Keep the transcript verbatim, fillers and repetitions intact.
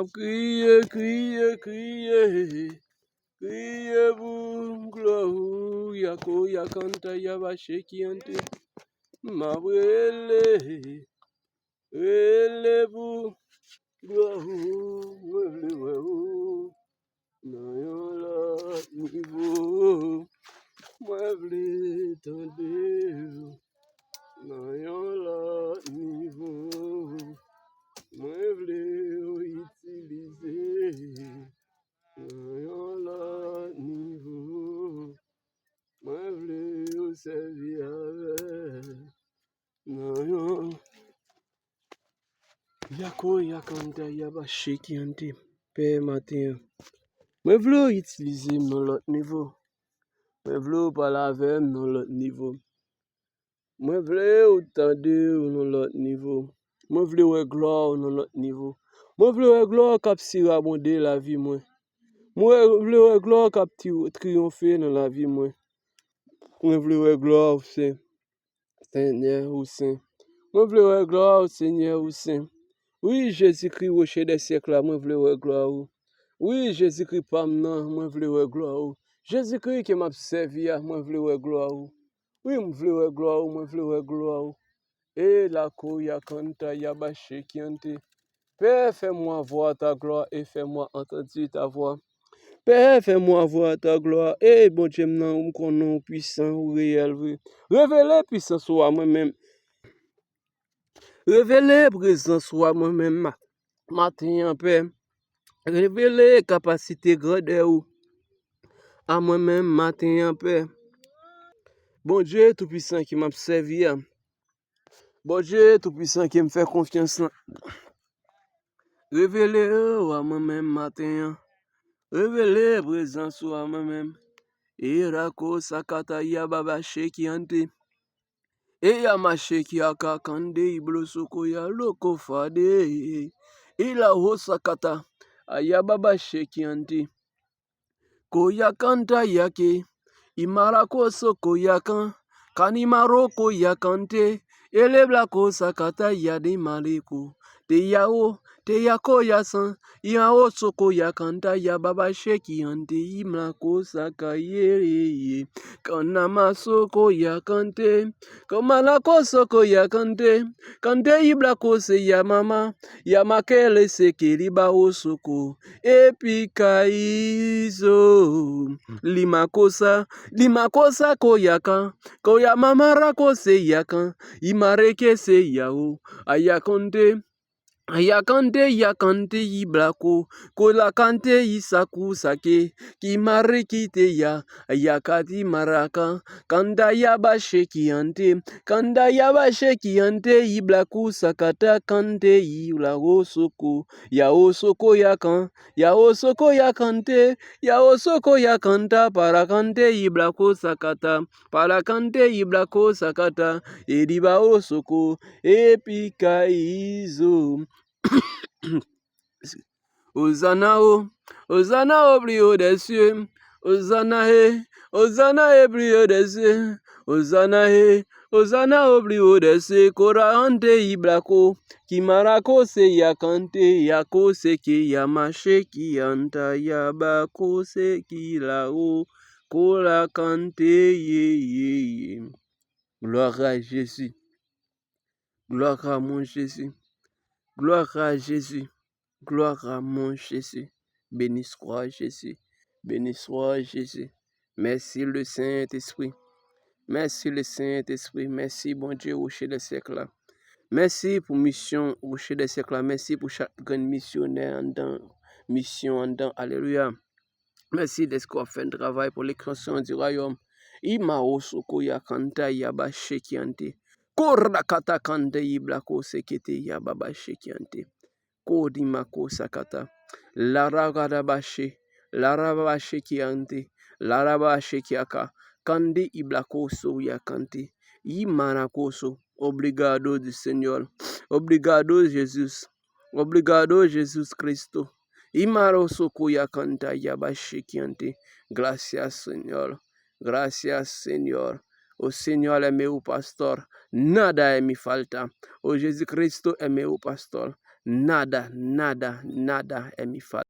Kriye, kriye, kriye, kriye pou glwa ou, yako, yakanta, yabashe, kiyante. M ap rele, rele pou glwa ou, mwen vle wè ou nan yon lòt nivo. Mwen vle tande ou nan yon lòt nivo. Mwen vle ou itilize nan yon lòt nivo. Mwen vle ou sèvi avè nan yon yako, yakanta, yabashe, kiyante. Pè, maten an, mwen vle ou itilize m nan lòt nivo. Mwen vle ou pale avè m nan lòt nivo. Mwen vle ou tande ou nan lòt nivo. Mwen vle wè glwa ou nan lòt nivo. Mwen vle wè glwa ou k ap sirabonde lavi mwen. Mwen vle wè glwa ou k ap ti-, triyonfe nan lavi mwen. Mwen vle wè glwa ou, Sen. Senyè, ou sen. Mwen vle wè glwa ou, Senyè, ou sen. Wi, Jezikri, woche dè syèk la, mwen vle wè glwa ou. Wi, Jezikri pa m nan, mwen vle wè glwa ou. Jezikri ke m ap sèvi a, mwen vle wè glwa ou. Wi, m vle wè glwa ou, mwen vle wè glwa ou. E la koya kanta yabashe kiante. Pè, fais-moi voir ta gloire et fais-moi entendre ta voix. Pè, fais-moi voir ta gloire. E Bondye m nan, ou m konnen ou pwisan, ou reyèl vre. Revele pwisans ou a mwen menm. Revele prezans ou a mwen menm ma-, maten an, Pè. Revele kapasite grandè ou a mwen menm maten an, Pè. Bondye Toupwisan ke m ap sèvi a. Bondye Toupwisan ke m fè konfyans lan. Revele ou a mwen menm maten an. Revele prezans ou a mwen menm. E rako sakata yababa sheki ante. E yamasheki aka kande iblosoko ya loko fade. E la ho sakata ayababa sheki ante. Koya kanta yake, imara koso koya kan, kanimaro koya kante, eleblako sakata yade maleko, te yao, te yako yasan, iao soko ya kanta ya baba sheki ante, imlako saka ye, ye, ye, kanama soko ya kante, kamalako soko ya kante, kante iblako se ya mama, ya makele seke liba osoko, Epi ka izo, limakosa, limakosa koyaka, koyamamara kose yakan, imareke se yao, ayakante, ayakante yakante iblako, kolakante isaku sake, kimarikite ya, ayakati maraka, kanda yabashe kiante, kanda yabashe kiante, iblaku sakata kante, iblako soko, yao soko yakan, Yao soko ya kante, yao soko ya kanta, para kante iblako sakata, para kante iblako sakata, edibao soko, epi ka izo. Ozana o, Ozana o pli o dè sye, Ozana e, Ozana e pli o dè sye, Ozana e, Ozana o pli o dè sye, kora ante iblako, Kimarako se yakante, yako se ke yamache, ki anta yabako se ki lao, kolakante ye, ye, ye. Gloire à Jésus. Gloire à mon Jésus. Gloire à Jésus. Gloire à mon Jésus. Béni soit Jésus. Béni soit Jésus. Mèsi le Sentespri. Mèsi le Sentespri. Mèsi Bondye, woche dè syèk la. Mèsi pou misyon woche dè syèk la. Mèsi pou chak grenn misyonè anndan misyon anndan. Alelouya. Mèsi dèske w ap fè yon travay pou lekspansyon di wayòm. Imao soko ya kanta ya ba shekiante. Korakata kante iblako sekete ya baba shekiante. Kodimako sakata. Laragadabache. Larababashe kiante. Larababashe kiaka. Kande iblako soya kante. Imanakoso. Obrigado di Señor. Obrigado Jesus. Obrigado Jesus Cristo. Imaro soko ya kanta ya bashe kiante. Gracias Señor. Gracias Señor. O Señor é meu pastor. Nada é me falta. O Jesus Cristo é meu pastor. Nada, nada, nada, M I F A.